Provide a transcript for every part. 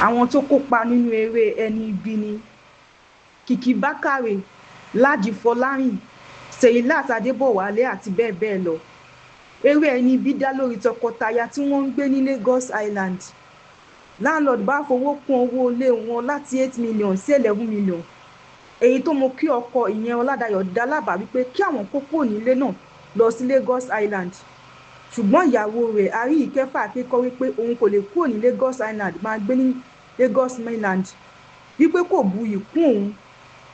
Àwọn tó kópa nínú eré Ẹni Ibi ni Kìkì Bákàrè, Ládì Fọlárìn, Sèyílát Adébọ̀wálé àti bẹ́ẹ̀ bẹ́ẹ̀ lọ. Eré Ẹni Ibi dá lórí tọkọtaya tí wọ́n ń gbé ní Lagos Island. Landlord bá fowó kún owó ilé wọn láti 8 million sí 11 million, èyí tó mú kí ọkọ, ìyẹn Ọládàyọ̀, dá lábàá wípé kí àwọn kó kúrò nílé náà lọ sí Lagos Island. Ṣùgbọ́n ìyàwó rẹ̀ Àríyìíkẹ́ fàáké kọ́rí pé òun kò lè kúrò ní Lagos Island máa gbé ní Lagos Mainland, wípé kò buyì kún òun.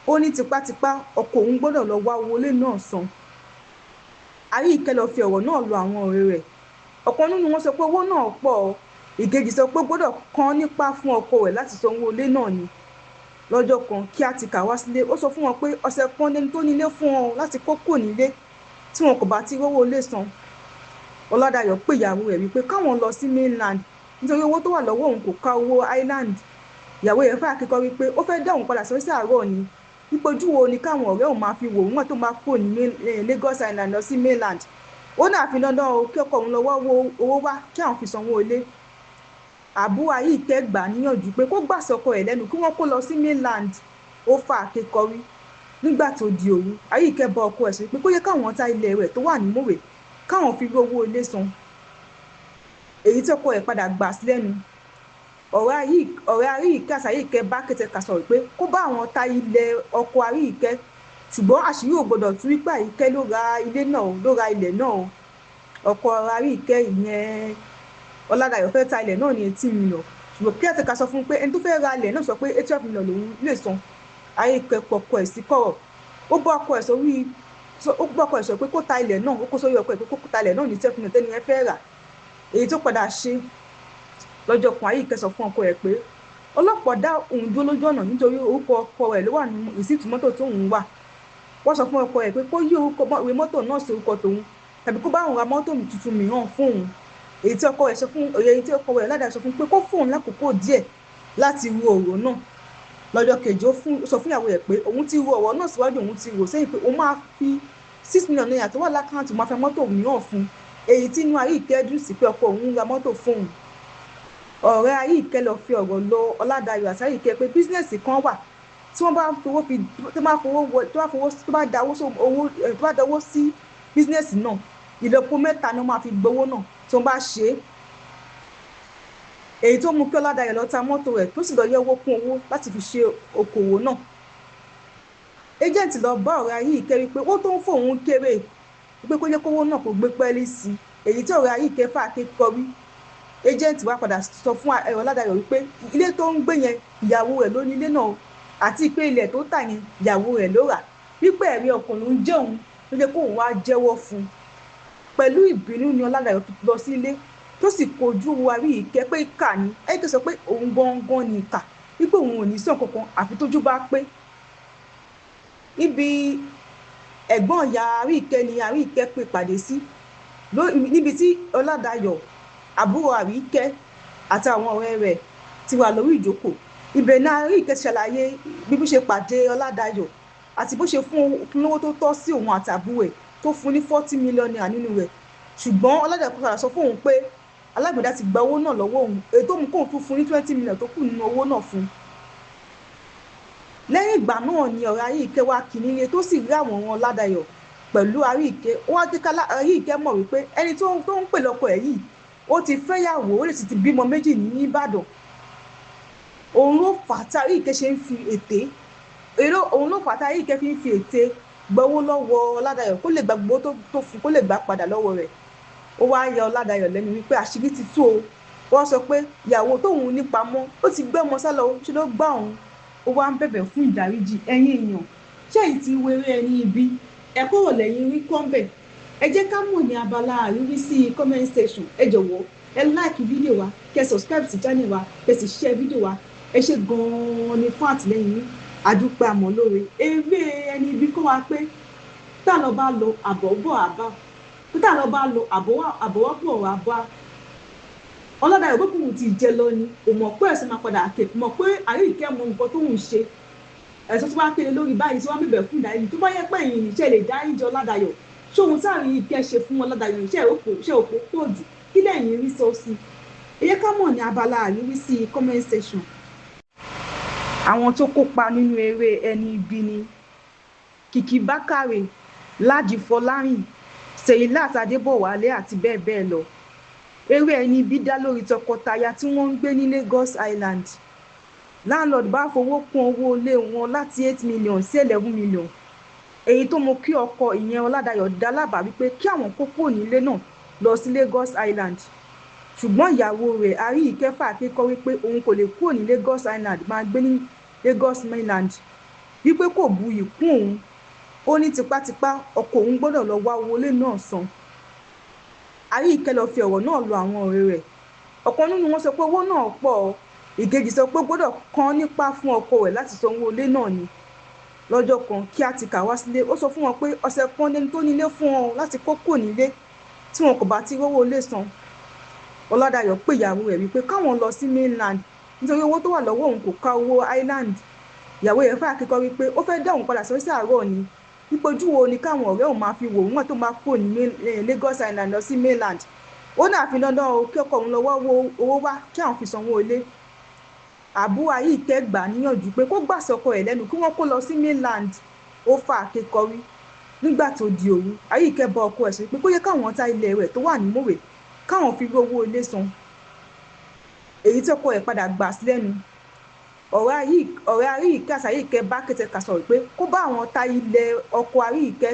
Ó ní tipátipá ọkọ òun gbọ́dọ̀ lọ wá owó ilé náà san. Àríyìíkẹ́ lọ fi ọ̀rọ̀ náà lọ àwọn ọ̀rẹ́ rẹ̀. Ọ̀kan nínú wọn sọ pé owó náà pọ̀, ìkejì sọ pé ó gbọ́dọ̀ kàn nípa fún ọkọ rẹ̀ láti san owó ilé náà ni. Lọ́jọ́ kan, kí á ti kà wá sílé, ó sọ fún wọn pé ọ̀sẹ̀ kan lẹni tó nílé fún wọn láti kó kúrò nílé tí wọn kò bá ti rówó ilé san. Ọládàyọ̀ pé ìyàwó rẹ̀ wípé káwọn lọ sí mainland nítorí owó tó wà lọ́wọ́ òun kò ká owó island. Ìyàwó rẹ̀ fàáké kọ́rí pé ó fẹ́ dá òun padà sórí àárọ̀ ni, wípé ojú wo ni káwọn ọ̀rẹ́ òun máa fi wò òun tó máa kúrò ní Lagos Island lọ sí mainland. Ó náà fi dandan o kí ọkọ òun lọ́wọ́ wo owó wá kí àwọn fi sanwó ilé. Àbúrò Àríyìíkẹ́ gbà á níyànjú pé kó gbà sọ́kọ ẹ̀ lẹ́nu kí wọ́n kó lọ sí mainland. Ó fàáké kọ́rí. Nígbà tó di òru, Àríyìíkẹ́ bá ọkọ ẹ̀ sọ pé kó yẹ káwọn ta ilẹ̀ rẹ̀ tó wà ní Mòwe káwọn fi rí owó ilé san, èyí tí ọkọ ẹ̀ padà gbà sí lẹ́nu. Ọ̀rẹ́ Àríyìíkẹ́ àti Àríyìíkẹ́ bá kẹtẹkà sọ̀rọ̀ pé kó bá àwọn ta ilẹ̀ ọkọ Àríyìíkẹ́, ṣùgbọ́n àṣírí ò gbọdọ̀ tú wípé Àríyìíkẹ́ ló ra ilé náà, ló ra ilẹ̀ náà. Ọkọ Àríyìíkẹ́, ìyẹn Ọládàyọ̀, fẹ́ ta ilẹ̀ náà ní 18 million, ṣùgbọ́n kẹtẹkà sọ fún un pé ẹni tó fẹ́ ra ilẹ̀ náà sọ pé 12 million lòun lè san. Àríyìíkẹ́ pọkọ ẹ̀ sí kọ̀rọ̀. Ó bá ọkọ ẹ̀ sọ pé kó ta ilẹ̀ náà. Ó kó sórí ọkọ ẹ̀ pé kó ta ilẹ̀ náà ní 12 million tẹ́ni yẹn fẹ́ rà, èyí tó padà ṣe. Lọ́jọ́ kan, Àríyìíkẹ́ sọ fún ọkọ ẹ̀ pé ọlọ́pàá dá òun dúró lójú ọ̀nà nítorí orúkọ ọkọ rẹ̀ ló wà nínú rìsíìtì mọ́tò tó òun wà. Wọ́n sọ fún ọkọ ẹ̀ pé kó yí orúkọ ìwé mọ́tò náà sí orúkọ tòun tàbí kó bá òun ra mọ́tò tuntun mìíràn fún òun, èyí tí ọkọ rẹ̀ Ládàá sọ fún pé kó fún òun lákòókò díẹ̀ láti ru ọ̀rọ̀ náà. Lọ́jọ́ kejì, ó sọ fún ìyàwó rẹ̀ pé òun ti ru ọ̀rọ̀ náà síwájú, òun ti rò sẹ́yìn, pé òun máa fi ₦6 million tó wà lákàntì máa fẹ́ mọ́tò mìíràn fún, èyí tí inú Àríyìíkẹ́ dùn sí pé ọkọ òun ra mọ́tò fún òun. Ọ̀rẹ́ Àríyìíkẹ́ lọ fi ọ̀rọ̀ lọ Ọládàyọ̀ àti Àríyìíkẹ́ pé business kan wà tí wọ́n bá fowó fi tó bá fowó wọ tó bá fowó tó bá dáwó owó tó bá dáwó sí business náà, ìlọ́po mẹ́ta ni wọ́n máa fi gbowó náà tí wọ́n bá ṣe é, èyí tó mú kí Ọládàyọ̀ lọ ta mọ́tò rẹ̀ tó sì lọ yẹ owó kún owó láti fi ṣe okòwò náà. Agent lọ bá ọ̀rẹ́ Àríyìíkẹ́ wípé owó tó ń fòun kéré, wípé kó jẹ́ kówó náà kó gbé pẹ́ẹ́lí sí i, èyí tí ọ̀rẹ́ Àríyìíkẹ́ fàáké kọrí. Agent wá padà sọ fún Ọládàyọ̀ wípé ilé tó ń gbé yẹn, ìyàwó rẹ̀ ló ní ilé náà, àti pé ilẹ̀ tó tà yẹn, ìyàwó rẹ̀ ló rà, wípé ẹ̀rí ọkàn ló ń jẹ́ òun ló jẹ́ kóun wá jẹ́wọ́ fún un. Pẹ̀lú ìbínú ni Ọládàyọ̀ fi lọ sí ilé tó sì kojú Àríyìíkẹ́ pé ìkà ni. Àríyìíkẹ́ sọ pé òun gangan ni ìkà, wípé òun ò ní sàn kankan àfi tójú bá pé. Níbi ẹ̀gbọ́n ìyá Àríyìíkẹ́ ni Àríyìíkẹ́ pè pàdé sí, níbi tí Ọládàyọ̀, àbúrò Àríyìíkẹ́, àti àwọn ọ̀rẹ́ rẹ̀ ti wà lórí ìjókòó. Ibẹ̀ náà Àríyìíkẹ́ ti ṣàlàyé bí bó ṣe pàdé Ọládàyọ̀ àti bó ṣe fún lówó tó tọ́ sí òun àti àbúrò ẹ̀, tó fún ní ₦40 million nínú rẹ̀, ṣùgbọ́n Ọládàyọ̀ padà sọ fún òun pé alágbèdá ti gba owó náà lọ́wọ́ òun, èyí tó mú kóun tún fún ní 20 million tó kù nínú owó náà fún un. Lẹ́yìn ìgbà náà ni ọ̀rẹ́ Àríyìíkẹ́ wá kí nílé tó sì rí àwòrán Ọládàyọ̀ pẹ̀lú Àríyìíkẹ́. Ó wá jẹ́ ká Àríyìíkẹ́ mọ̀ wípé ẹni tó ń pè lọ́kọ ẹ̀ yìí, ó ti fẹ́yàwó, ó lè sì ti bímọ méjì ní Ìbàdàn. Òun ló fà á tí Àríyìíkẹ́ fi ń fi ète gbowó lọ́wọ́ Ọládàyọ̀ kó lè gba gbowó tó fún, kó lè gbà padà lọ́wọ́ rẹ̀. Ó wá ya Ọládàyọ̀ lẹ́nu wípé àṣírí ti tú o. Wọ́n sọ pé ìyàwó tóun ní pamọ́, ó ti gbé ọmọ sálọ, ṣe ló gbá òun. Ó wá ń bẹ̀bẹ̀ fún ìdáríjì. Ẹ̀yin èèyàn, ṣé èyí ti wéré Ẹni Ibi? Ẹ̀kọ́ wò lẹ́yìn rí kọ́ńbẹ̀? Ẹ jẹ́ ká mọ̀ ní abala àríwí sí comment section. Ẹ jọ̀wọ́, ẹ like fídíò wa, kẹ́ subscribe sí channel wa, kẹ́ sì share fídíò wa. Ẹ ṣe gan-an ni fún àtìlẹ́yìn yín. Àdúpẹ́ àmọ́ lóore. Eré Ẹni Ibi kọ́ wa pé tá lọ bá lọ, àbọ̀ bọ̀ àbá, tá lọ bá lọ, àbọ̀ wá bọ̀ wá bá. Ọládàyọ̀ pé kóun ti jẹ lọ ni kò mọ̀ pé ẹ̀sán máa padà ké, kò mọ̀ pé Àríyìíkẹ́ mọ nǹkan tóun ṣe. Ẹ̀sán tó bá kéde lórí báyìí tí wọ́n bẹ̀bẹ̀ fún ìdáríjì, tó bá yẹ pé ẹ̀yin ṣe lè dáríjì Ọládàyọ̀, ṣóhun tí Àríyìíkẹ́ ṣe fún Ọládàyọ̀, ṣe òpó pọ̀ jù? Kí lẹ́yìn rí sọ sí? Ẹ jẹ́ ká mọ̀ ní abala àríwísí comment section. Àwọn tó kópa nínú eré Ẹni Ibi ni Kìkì Bákàrè, Ládi Fọlárìn, Seyilat Adébọ̀wálé àti bẹ́ẹ̀ bẹ́ẹ̀ lọ. Eré Ẹni Ibi dá lórí tọkọtaya tí wọ́n ń gbé ní Lagos Island. Landlord bá fowó kún owó ilé wọn láti 8 million sí 11 million, èyí tó mú kí ọkọ, ìyẹn Ọládàyọ̀, dá lábàá wípé kí àwọn kó kúrò nílé náà lọ sí Lagos Island. Ṣùgbọ́n ìyàwó rẹ̀ Àríyìíkẹ́ fàáké kọ́rí pé òun kò lè kúrò ní Lagos Island máa gbé ní Lagos mainland, wípé kò buyì kún òun. Ó ní tipátipá ọkọ òun gbọ́dọ̀ lọ wá owó ilé náà san. Àríyìíkẹ́ lọ fi ọ̀rọ̀ náà lọ àwọn ọ̀rẹ́ rẹ̀. Ọ̀kan nínú wọn sọ pé owó náà pọ̀, ìkejì sọ pé ó gbọ́dọ̀ kàn nípa fún ọkọ rẹ̀ láti san owó ilé náà ni. Lọ́jọ́ kan, kí á ti kà wá sílé, ó sọ fún wọn pé ọ̀sẹ̀ kan lẹni tó nílé fún wọn láti kó kúrò nílé tí wọn kò bá ti rówó ilé san. Ọládàyọ̀ pé ìyàwó rẹ̀ wípé káwọn lọ sí mainland nítorí owó tó wà lọ́wọ́ òun kò ká owó island. Ìyàwó rẹ̀ fàáké kọ́rí pé ó fẹ́ dá òun padà sórí àárọ̀ ni, wípé ojú wo ni káwọn ọ̀rẹ́ òun máa fi wò wọ́n tó máa kúrò ní Lagos Island lọ sí mainland. Ó náà fi dandan o kí ọkọ òun lọ́wọ́ wo owó wá kí àwọn fi sanwó ilé. Àbúrò Àríyìíkẹ́ gbà á níyànjú pé kó gbà sọ́kọ ẹ̀ lẹ́nu kí wọ́n kó lọ sí mainland. Ó fàáké kọ́rí. Nígbà tó di òru, Àríyìíkẹ́ bá ọkọ ẹ̀ sọ pé kó yẹ káwọn ta ilẹ̀ rẹ̀ tó wà ní Mòwe káwọn fi rí owó ilé san, èyí tí ọkọ ẹ̀ padà gbà sí lẹ́nu. Ọ̀rẹ́ Àríyìíkẹ́ àti Àríyìíkẹ́ bá kẹtẹkà sọ̀rọ̀ pé kó bá àwọn ta ilẹ̀ ọkọ Àríyìíkẹ́,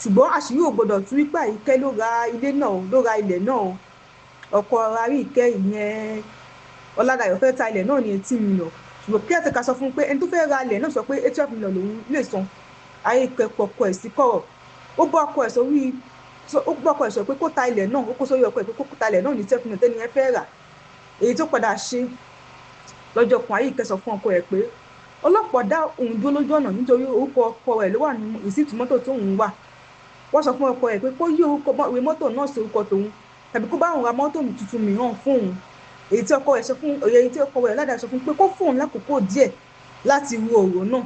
ṣùgbọ́n àṣírí ò gbọdọ̀ tú wípé Àríyìíkẹ́ ló ra ilé náà, ló ra ilẹ̀ náà. Ọkọ Àríyìíkẹ́, ìyẹn Ọládàyọ̀, fẹ́ ta ilẹ̀ náà ní 18 million, ṣùgbọ́n kẹtẹkà sọ fún un pé ẹni tó fẹ́ ra ilẹ̀ náà sọ pé 12 million lòun lè san. Àríyìíkẹ́ pọkọ ẹ̀ sí kọ̀rọ̀, ó bá ọkọ ẹ̀ sọ wí, ó bá ọkọ ẹ̀ sọ pé kó ta ilẹ̀ náà, ó kó sórí ọkọ ẹ̀ pé kó ta ilẹ̀ náà ní 12 million tẹ́ni yẹn fẹ́ rà, èyí tó padà ṣe. Lọ́jọ́ kan, Àríyìíkẹ́ sọ fún ọkọ ẹ̀ pé ọlọ́pàá dá òun dúró lójú ọ̀nà nítorí orúkọ ọkọ rẹ̀ ló wà nínú rìsíìtì mọ́tò tó òun wà. Wọ́n sọ fún ọkọ ẹ̀ pé kó yí orúkọ ìwé mọ́tò náà sí orúkọ tòun tàbí kó bá òun ra mọ́tò tuntun mìíràn fún òun, èyí tí ọkọ rẹ̀ sọ fún èyí tí ọkọ rẹ̀ Ọládàyọ̀ sọ fún pé kó fún òun lákòókò díẹ̀ láti ru ọ̀rọ̀ náà.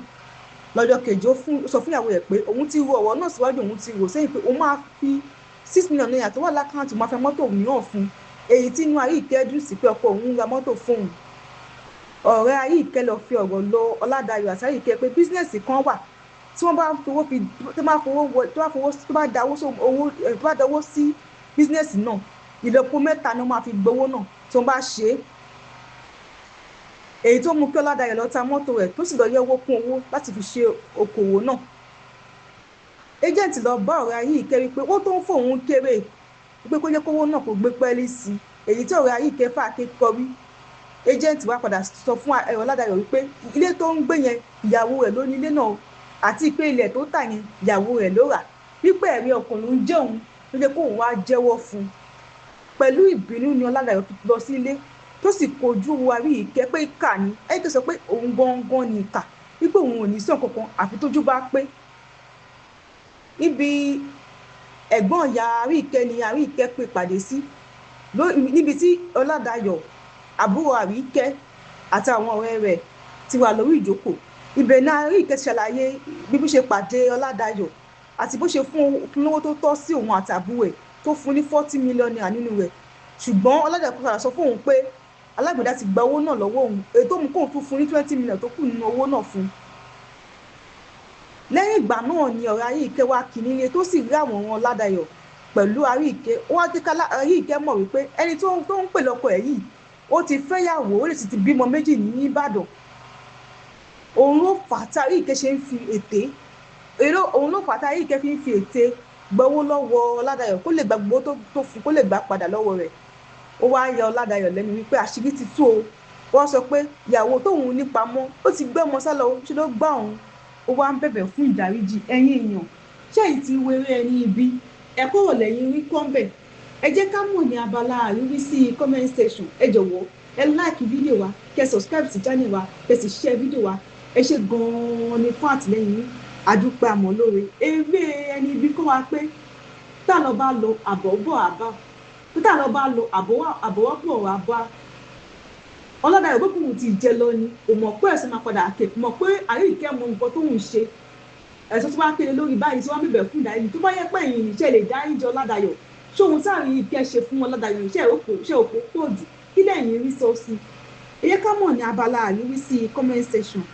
Lọ́jọ́ kejì, ó sọ fún ìyàwó rẹ̀ pé òun ti ru ọ̀rọ̀ náà síwájú, òun ti rò sẹ́yìn pé òun máa fi 6 million naira tó wà lákàntì máa fẹ́ mọ́tò mìíràn fún, èyí tí inú Àríyìíkẹ́ dùn sí pé ọkọ òun ra mọ́tò fún òun. Ọ̀rẹ́ Àríyìíkẹ́ lọ fi ọ̀rọ̀ lọ Ọládàyọ̀ àti Àríyìíkẹ́ pé business kan wà tí wọ́n bá fowó fi tó bá fowó wọ tó bá fowó tó bá dáwó owó tó bá dáwó sí business náà, ìlọ́po mẹ́ta ni wọ́n máa fi gbowó náà tí wọ́n bá ṣe é, èyí tó mú kí Ọládàyọ̀ lọ ta mọ́tò rẹ̀ tó sì lọ yẹ owó kún owó láti fi ṣe okòwò náà. Agent lọ bá ọ̀rẹ́ Àríyìíkẹ́ wípé owó tó ń fòun kéré, wípé kó jẹ́ kówó náà kó gbé pẹ́ẹ́lí sí i, èyí tí ọ̀rẹ́ Àríyìíkẹ́ fàáké kọrí. Agent wá padà sọ fún Ọládàyọ̀ wípé ilé tó ń gbé yẹn, ìyàwó rẹ̀ ló ní ilé náà, àti pé ilẹ̀ tó tà yẹn, ìyàwó rẹ̀ ló rà, wípé ẹ̀rí ọkàn ló ń jẹ́ òun ló jẹ́ kóun wá jẹ́wọ́ fún un. Pẹ̀lú ìbínú ni Ọládàyọ̀ fi lọ sí ilé tó sì kojú Àríyìíkẹ́ pé ìkà ni. Àríyìíkẹ́ sọ pé òun gangan ni ìkà, wípé òun ò ní sàn kankan àfi tójú bá pé. Níbi ẹ̀gbọ́n ìyá Àríyìíkẹ́ ni Àríyìíkẹ́ pè pàdé sí, níbi tí Ọládàyọ̀, àbúrò Àríyìíkẹ́, àti àwọn ọ̀rẹ́ rẹ̀ ti wà lórí ìjókòó. Ibẹ̀ náà Àríyìíkẹ́ ṣàlàyé bí bó ṣe pàdé Ọládàyọ̀ àti bó ṣe fún lówó tó tọ́ sí òun àti àbúrò ẹ̀, tó fún ní 40 million naira nínú rẹ̀, ṣùgbọ́n Ọládàyọ̀ padà sọ fún òun pé alágbèdá ti gba owó náà lọ́wọ́ òun, èyí tó mú kóun tún fún ní 20 million tó kù nínú owó náà fún un. Lẹ́yìn ìgbà náà ni ọ̀rẹ́ Àríyìíkẹ́ wá kí nílé tó sì rí àwòrán Ọládàyọ̀ pẹ̀lú Àríyìíkẹ́. Ó wá jẹ́ ká Àríyìíkẹ́ mọ̀ wípé ẹni tó ń pè lọ́kọ ẹ̀ yìí, ó ti fẹ́yàwó, ó lè sì ti bímọ méjì ní Ìbàdàn. Òun ló fà á tí Àríyìíkẹ́ ṣe ń fi ète èrò òun ló fà á tí Àríyìíkẹ́ fi ń fi ète gbowó lọ́wọ́ Ọládàyọ̀ kó lè gba gbowó tó fún, kó lè gbà padà lọ́wọ́ rẹ̀. Ó wá ya Ọládàyọ̀ lẹ́nu wípé àṣírí ti tú o. Wọ́n sọ pé ìyàwó tóun ní pamọ́, ó ti gbé ọmọ sálọ, ṣe ló gbá òun. Ó wá ń bẹ̀bẹ̀ fún ìdáríjì. Ẹ̀yin èèyàn, ṣé èyí ti wéré Ẹni Ibi? Ẹ̀kọ́ wò lẹ́yìn rí kọ́ńbẹ̀? Ẹ jẹ́ ká mọ̀ ní abala àríwísí comment section. Ẹ jọ̀wọ́, ẹ like fídíò wa, kẹ́ subscribe sí channel wa, kẹ́ sì share fídíò wa. Ẹ ṣe gan-an ni fún àtìlẹ́yìn yín, àdúpẹ́ àmọ́ lóore. Eré Ẹni Ibi kọ́ wa pé tá lọ bá lọ, àbọ̀ bọ̀ àbá, tá lọ bá lọ, àbọ̀ wá bọ̀ wá bá. Ọládàyọ̀ pé kóun ti jẹ lọ ni kò mọ̀ pé ẹ̀sán máa padà kè, mọ̀ pé Àríyìíkẹ́ mọ nǹkan tóun ṣe. Ẹ̀sán tó bá kéde lórí báyìí tí wọ́n bẹ̀bẹ̀ fún ìdáríjì, tó bá yẹ pé ẹ̀yin ìṣe lè dáríjì Ọládàyọ̀, ṣóhun tí Àríyìíkẹ́ ṣe fún Ọládàyọ̀, iṣẹ́ òpó pọ̀ jù. Kí lẹ̀yin rí sọ sí? Ẹ jẹ́ ká mọ̀ ní abala àríwísí comment section.